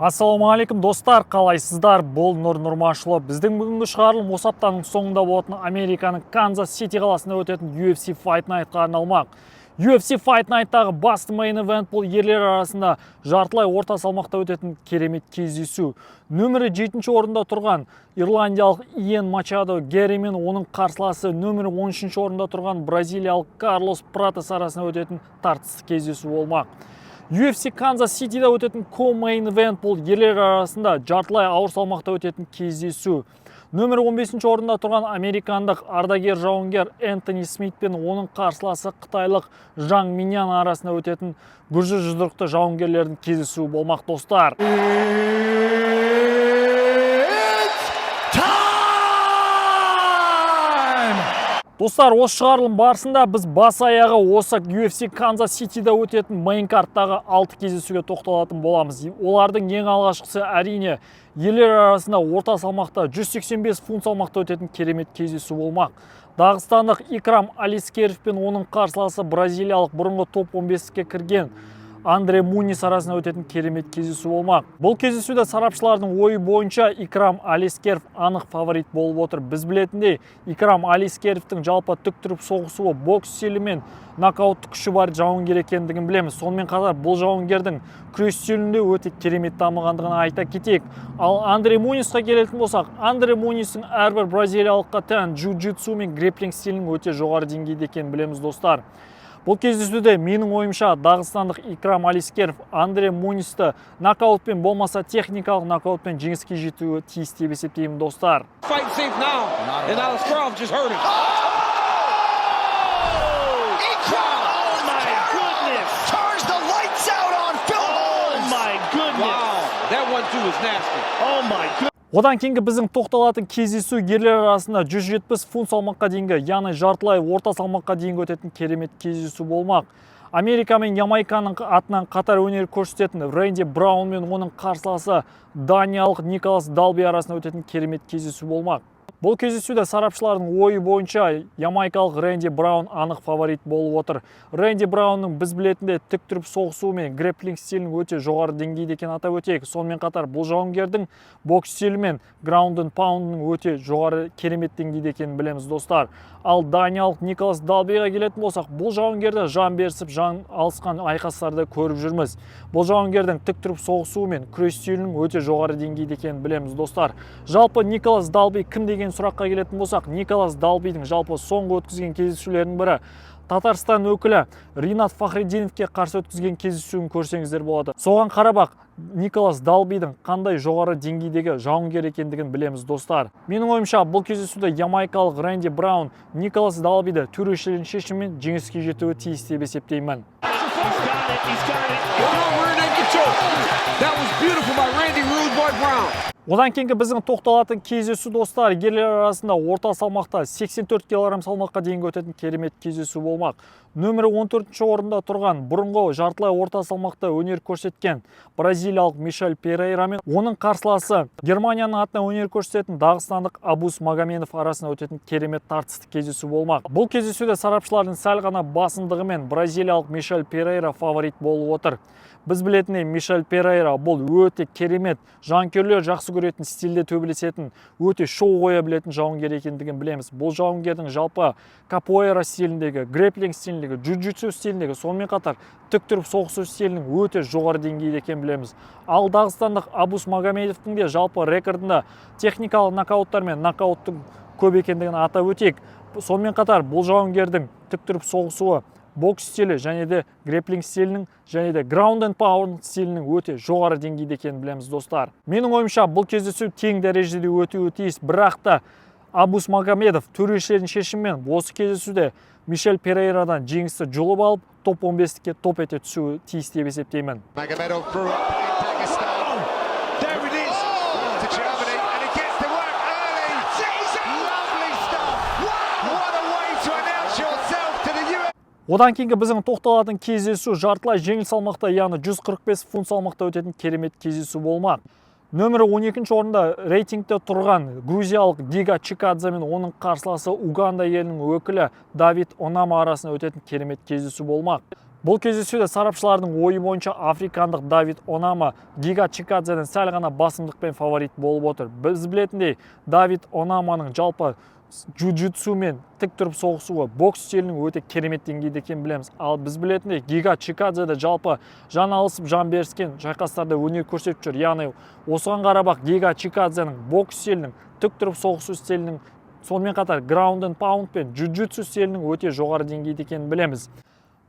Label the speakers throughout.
Speaker 1: Ассалаумағалейкум, достар! Қалайсыздар? Бұл Нұр Нұрмашұлы. Біздің бүгінгі шығарылым осы аптаның соңында болатын, Американың Канзас Сити қаласында өтетін UFC Fight Night'қа арналмақ. UFC Fight Night'тағы басты main event — бұл ерлер арасында жартылай орта салмақта өтетін керемет кездесу. Нөмірі жетінші орында тұрған ирландиялық Иэн Мачадо Гэрри мен оның қарсыласы, нөмірі 13 орында тұрған бразилиялық Карлос Пратес арасында өтетін тартысты кездесу болмақ. UFC Канзас Ситида өтетін co-main event — бұл ерлер арасында жартылай ауыр салмақта өтетін кездесу. Нөмірі 15 орында тұрған американдық ардагер жауынгер Энтони Смит пен оның қарсыласы, қытайлық Жанг Миньян арасында өтетін гүрзі жұдырықты жауынгерлердің кездесуі болмақ, достар.
Speaker 2: It's time!
Speaker 1: Достар, осы шығарылым барысында біз бас аяғы осы UFC Канзас Ситида өтетін main card-тағы 6 кездесуге тоқталатын боламыз. Олардың ең алғашқысы, әрине, ерлер арасында орта салмақта, 185 фунт салмақта өтетін керемет кездесу болмақ. Дағыстандық Икрам Алискеров пен оның қарсыласы, бразилиялық бұрынғы топ 15-ке кірген Андре Мунис арасында өтетін керемет кездесу болмақ. Бұл кездесуде сарапшылардың ойы бойынша Икрам Алискеров анық фаворит болып отыр. Біз білетіндей, Икрам Алискеровтің жалпы тік тұрып соғысуы, бокс стилі мен нокаутты күші бар жауынгер екендігін білеміз. Сонымен қатар бұл жауынгердің күрес стилінде өте керемет дамығандығын айта кетейік. Ал Андре Мунисқа келетін болсақ, Андре Мунистің әрбір бразилиялыққа тән джиу-джитсу мен грэпплинг стилінің өте жоғары деңгейде екенін білеміз, достар. Бұл кездесуде, менің ойымша, дағыстандық Икрам Алискеров Андре Мунисті нокаутпен болмаса техникалық нокаутпен жеңіске жетуі тиіс деп есептеймін, достар.
Speaker 3: Fight safe now. And Aliskerov just hurt him.
Speaker 2: Ikram
Speaker 4: Oh my goodness!
Speaker 2: turns the lights out on Phil
Speaker 4: Oh
Speaker 2: Barnes.
Speaker 4: my goodness!
Speaker 3: Wow. That 1-2 was nasty.
Speaker 4: Oh my goodness!
Speaker 1: Одан кейінгі біздің тоқталатын кездесу ерлер арасында 170 фунт салмаққа дейінгі, яғни жартылай орта салмаққа дейінгі өтетін керемет кездесу болмақ. Америка мен Ямайканың атынан қатар өнер көрсететін Рэнди Браун мен оның қарсыласы, даниялық Николас Далби арасында өтетін керемет кездесу болмақ. Бұл кездесуде сарапшылардың ойы бойынша ямайкалық Рэнди Браун анық фаворит болып отыр. Рэнди Браунның, біз білетіндей, тік тұрып соғысуы мен грэпплинг стилінің өте жоғары деңгейде екенін атап өтейік. Сонымен қатар бұл жауынгердің бокс стилі мен ground and pound-ның өте жоғары, керемет деңгейде екенін білеміз, достар. Ал даниялық Николас Далбиға келетін болсақ, бұл жауынгерді жан берісіп, жан алысқан айқастарда көріп жүрміз. Бұл жауынгердің тік тұрып соғысуы мен күрес стилінің өте жоғары деңгейде екенін білеміз, достар. Жалпы Николас Далби кім деген сұраққа келетін болсақ, Николас Далбидің жалпы соңғы өткізген кездесулерінің бірі Татарстан өкілі Ринат Фахриддиновке қарсы өткізген кездесуін көрсеңіздер болады. Соған қарап-ақ Николас Далбидің қандай жоғары деңгейдегі жауынгер екендігін білеміз, достар. Менің ойымша, бұл кездесуде ямайкалық Рэнди Браун Николас Далбиді төрешілердің шешімімен жеңіске жетуі тиіс деп есептеймін.
Speaker 4: He's got it. He's got it.
Speaker 3: Oh, rear naked choke. That was beautiful by Randy Rude Boy Brown.
Speaker 1: Одан кейінгі біздің тоқталатын кездесу, достар, ерлер арасында орта салмақта, 84 килограмм салмаққа дейінгі өтетін керемет кездесу болмақ. Нөмірі 14 орында тұрған, бұрынғы жартылай орта салмақта өнер көрсеткен бразилиялық Мишель Перейра мен оның қарсыласы, Германияның атына өнер көрсететін дағыстандық Абус Магомедов арасында өтетін керемет тартысты кездесу болмақ. Бұл кездесуде сарапшылардың сәл ғана басымдығымен бразилиялық Мишель Перейра фаворит болып отыр. Біз білетіндей, Мишель Перейра бұл өте керемет, жанкүйерлер жақсы көретін стильде төбелесетін, өте шоу қоя білетін жауынгер екендігін білеміз. Бұл жауынгердің жалпы капоэра стиліндегі, грэпплинг стиліндегі, джиу-джитсу стиліндегі, сонымен қатар тік тұрып соғысу стилінің өте жоғары деңгейде екенін білеміз. Ал дағыстандық Абус Магомедовтің де жалпы рекордында техникалық нокауттар мен нокауттың көп екендігін атап өтейік. Сонымен қатар бұл жауынгердің тік тұрып соғысуы, бокс стилі және де грэпплинг стилінің және де ground and pound стилінің өте жоғары деңгейде екенін білеміз, достар. Менің ойымша, бұл кездесу тең дәрежеде өтуі тиіс, бірақ та Абус Магомедов төрешілердің шешімімен осы кездесуде Мишель Перейрадан жеңісті жұлып алып, топ 15-ке топ ете түсуі тиіс деп есептеймін.
Speaker 2: Magomedov grew up in Dagestan.
Speaker 4: There it is.
Speaker 2: To Germany, and he gets to work early. Lovely stuff. What a way to announce yourself to the UFC.
Speaker 1: Одан кейінгі біздің тоқталатын кездесу жартылай жеңіл салмақта, яғни 145 фунт салмақта өтетін керемет кездесу болмақ. Нөмірі 12 орында рейтингте тұрған грузиялық Гига Чикадзе мен оның қарсыласы, Уганда елінің өкілі Давид Онама арасында өтетін керемет кездесу болмақ. Бұл кездесуде сарапшылардың ойы бойынша африкандық Давид Онама Гига Чикадзеден сәл ғана басымдықпен фаворит болып отыр. Біз білетіндей, Давид Онаманың жалпы джиу-джитсу мен тік тұрып соғысуы, бокс стилінің өте керемет деңгейде екенін білеміз. Ал біз білетіндей, Гига Чикадзе де жалпы жан алысып, жан беріскен шайқастарда өнер көрсетіп жүр. Яғни осыған қарап Гига Чикадзенің бокс стилінің, тік тұрып соғысу стилінің, сонымен қатар ground and pound пен джиу-джитсу стилінің өте жоғары деңгейде екенін білеміз.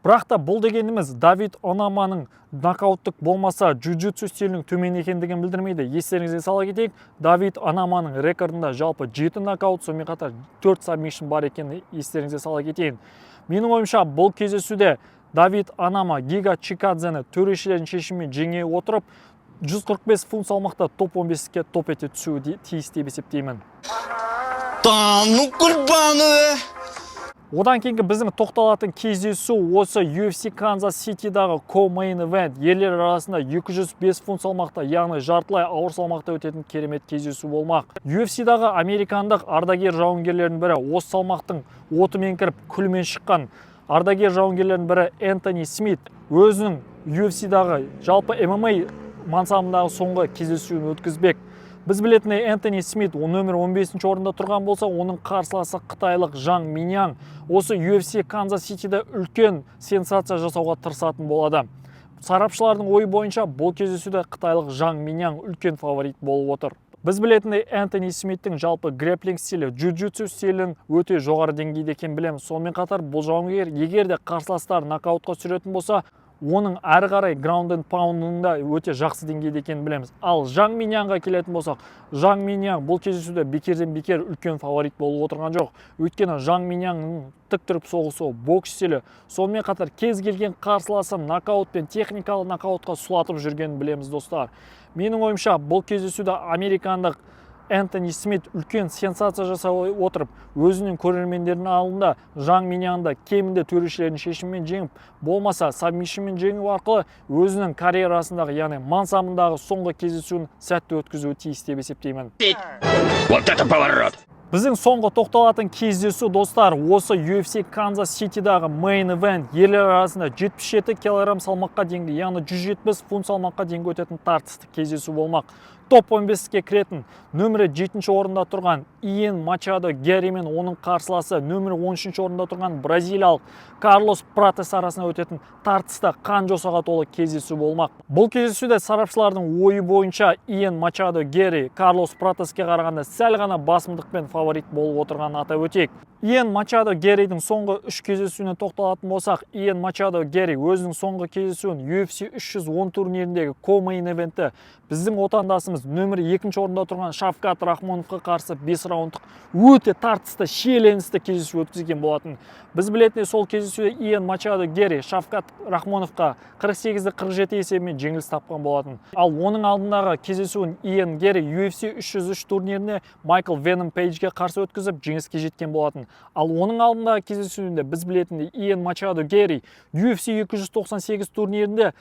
Speaker 1: Бірақ та бұл дегеніміз Давид Онаманың нокауттық болмаса джиу-джитсу стилінің төмен екендігін білдірмейді. Естеріңізге сала кетейік, Давид Онаманың рекордында жалпы 7 нокаут, сонымен қатар 4 сабмишн бар екенін естеріңізге сала кетейін. Менің ойымша, бұл кездесуде Давид Онама Гига Чикадзені төрешілердің шешімімен жеңе отырып, 145 фунт салмақта топ 15-ке топ ете түсуі тиіс деп есептеймін.
Speaker 5: Та ну кульбанове!
Speaker 1: Одан кейінгі біздің тоқталатын кездесу осы UFC Канзас Ситидағы co-main event, ерлер арасында 205 фунт салмақта, яғни жартылай ауыр салмақта өтетін керемет кездесу болмақ. UFC-дағы американдық ардагер жауынгерлердің бірі, осы салмақтың отымен кіріп, күлімен шыққан ардагер жауынгерлердің бірі Энтони Смит өзінің UFC-дағы, жалпы MMA мансабындағы соңғы кездесуін өткізбек. Біз білетіндей, Энтони Смит нөмір 15 орында тұрған болса, оның қарсыласы қытайлық Жан Миньян осы UFC Канзас Ситиде үлкен сенсация жасауға тырысатын болады. Сарапшылардың ойы бойынша, бұл кездесуде қытайлық Жан Миньян үлкен фаворит болып отыр. Біз білетіндей, Энтони Смиттің жалпы грэплинг стилі, джиу-джитсу стилінің өте жоғары деңгейде екенін білеміз. Сонымен қатар бұл жауынгер егер де қарсыластар нокаутқа түсіретін болса, оның әрі қарай ground and pound да өте жақсы деңгейде екенін білеміз. Ал Жан Миньянға келетін болсақ, Жан Миньян бұл кездесуде бекерден бекер үлкен фаворит болып отырған жоқ. Өйткені Жан Миньянның тік тұрып соғысу, бокс стилі, сонымен қатар кез келген қарсыласын нокаутпен, техникалық нокаутқа сұлатып жүргенін білеміз, достар. Менің ойымша, бұл кездесуде американдық Энтони Смит үлкен сенсация жасай отырып, өзінің көрермендерінің алдында Жан Миньянды кемінде төрешілердің шешімімен жеңіп, болмаса сабмишнмен жеңу арқылы өзінің карьерасындағы, яғни мансабындағы соңғы кездесуін сәтті өткізуі тиіс деп есептеймін.
Speaker 6: Вот это поворот!
Speaker 1: Біздің соңғы тоқталатын кездесу, достар, осы UFC Канзас Ситидағы main event, ерлер арасында 77 килограмм салмаққа дейінгі, яғни 170 фунт салмаққа дейінгі өтетін тартысты кездесу болмақ. Топ 15-ке кіретін нөмірі 7 орында тұрған Иен Мачадо Герри мен оның қарсыласы нөмірі 13 орында тұрған бразилиялық Карлос Пратес арасында өтетін тартысты, қан жосаға толы кездесу болмақ. Бұл кездесуде сарапшылардың ойы бойынша Иен Мачадо Герри Карлос Пратеске қарағанда сәл ғана басымдықпен фаворит болып отырғанын атап өтейік. Иен Мачадо Герридің соңғы үш кездесуіне тоқталатын болсақ, Иен Мачадо Герри өзінің соңғы кездесуін UFC 310 турниріндегі co-main eventті біздің отандасымыз, нөмірі екінші орында тұрған Шавкат Рахмоновқа қарсы 5 раундтық өте тартысты, шиеленісті кездесу өткізген болатын. Біз білетіндей, сол кездесуде Иен Мачадо Герри Шавкат Рахмоновқа 48-47 есебімен жеңіліс тапқан болатын. Ал оның алдындағы кездесуін Иен Герри UFC 303 турнирінде Майкл Веном Пейджге қарсы өткізіп, жеңіске жеткен болатын. Ал оның алдындағы кездесуінде, біз білетіндей, Иен Мачадо Герри UFC 298 турнирінде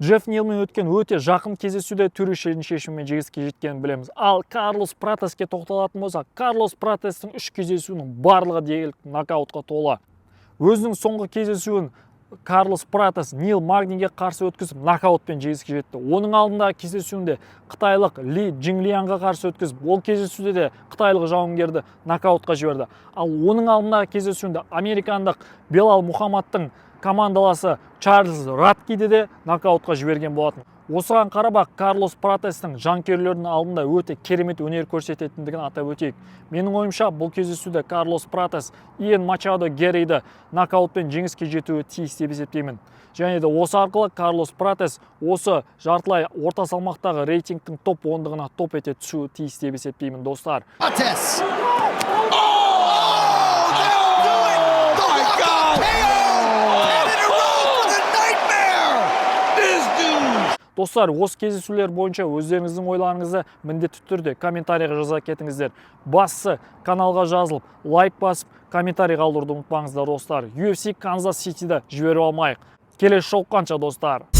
Speaker 1: Джефф Нилмен өткен өте жақын кездесуде төрешілердің шешімімен жеңіске жеткенін білеміз. Ал Карлос Пратеске тоқталатын болсақ, Карлос Пратестің үш кездесуінің барлығы дерлік нокаутқа толы. Өзінің соңғы кездесуін Карлос Пратес Нил Магниге қарсы өткізіп, нокаутпен жеңіске жетті. Оның алдындағы кездесуінде қытайлық Ли Джинглианға қарсы өткізіп, ол кездесуде де қытайлық жауынгерді нокаутқа жіберді. Ал оның алдындағы кездесуінде американдық Белал Мұхаммадтың командаласы Чарльз Радкиді де нокаутқа жіберген болатын. Осыған қарап Карлос Пратестің жанкүйерлерінің алдында өте керемет өнер көрсететіндігін атап өтейік. Менің ойымша, бұл кездесуде Карлос Пратес Иен Мачадо Герриді нокаутпен жеңіске жетуі тиіс деп есептеймін. Және де осы арқылы Карлос Пратес осы жартылай орта салмақтағы рейтингтің топ ондығына топ ете түсуі тиіс деп есептеймін, достар.
Speaker 2: Prates. Oh, that'll do it! The
Speaker 3: My
Speaker 2: walk-off
Speaker 3: God.
Speaker 2: KO! 10 in a row for the Nightmare!
Speaker 3: This dude.
Speaker 1: Достар, осы кездесулер бойынша өздеріңіздің ойларыңызды міндетті түрде комментарийға жаза кетіңіздер. Бастысы, каналға жазылып, лайк басып, комментарий қалдыруды ұмытпаңыздар, достар. UFC Канзас Ситиді жіберіп алмайық. Келесі жолыққанша, достар.